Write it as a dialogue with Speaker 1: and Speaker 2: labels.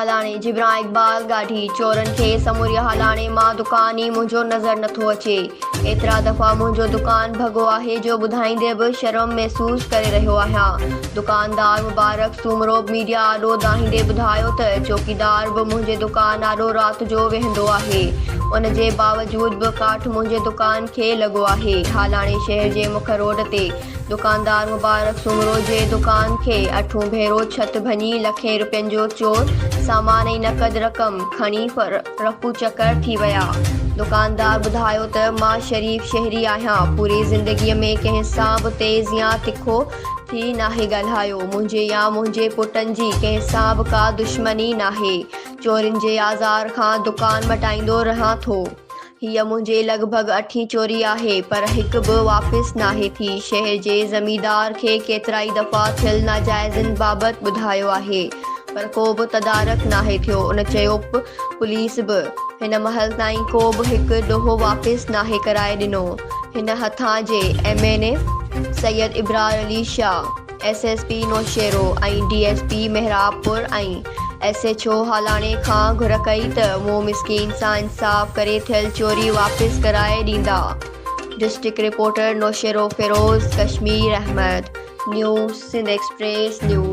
Speaker 1: Halani, Gibran Iqbal ڳاڍي، چورن کي سموري هالاڻي مان دڪان ئي منهنجو نظر نٿو اچي. ايترا دفعا منهنجو دڪان ڀڳو آهي جو ٻڌائيندي به شرم محسوس ڪري رهيو آهيان. دڪاندار مبارڪ سومرو ميڊيا آڏو دانهيندي ٻڌايو ته چوڪيدار به منهنجي دڪان آڏو رات جو ويهندو آهي ان جي باوجود به ڪاٺ منهنجي دڪان کي لڳو آهي. هالاڻي شهر جي مک روڊ تي دڪاندار مبارڪ سومرو جي دڪان کي اٺون ڀيرو ڇت ڀڃي لکين روپين جو چور سامان ۽ نقد رقم کڻي رفو چڪر ٿي ويا. دڪاندار ٻڌايو ته مان شريف شهري آهيان پوري زندگي ۾ ڪنهن سان به تيز يا تکو ٿي ناهي ڳالهايو منهنجي يا منهنجي پٽن جي ڪنهن سان به ڪا دشمني ناهي چورين جي آزار کان دڪان مٽائيندو رهان ٿو. هيء منهنجي لڳ ڀڳ اٺين چوري آهي، پر هڪ به واپس ناهي ٿي. شهر جي زميندار کي ڪيترائي دفعا ٿيل ناجائزين بابت ٻڌايو آهي، پر ڪو به تدارڪ ناهي ٿيو. ان چيو پوليس به هن مهل تائين ڪو به هڪ ڏوهه واپس ناهي ڪرائي ڏنو. هن هٿان جي M N A Syed Ibrar Ali Shah, S S P Naushahro ۽ D S P Mehrabpur ۽ S H O Halani کان گهر ڪئي ته مون مسڪين سان انصاف ڪري ٿيل چوري واپس ڪرائي ڏيندا. District reporter Naushahro Feroze, Kashmir Ahmed, news Sindh express news.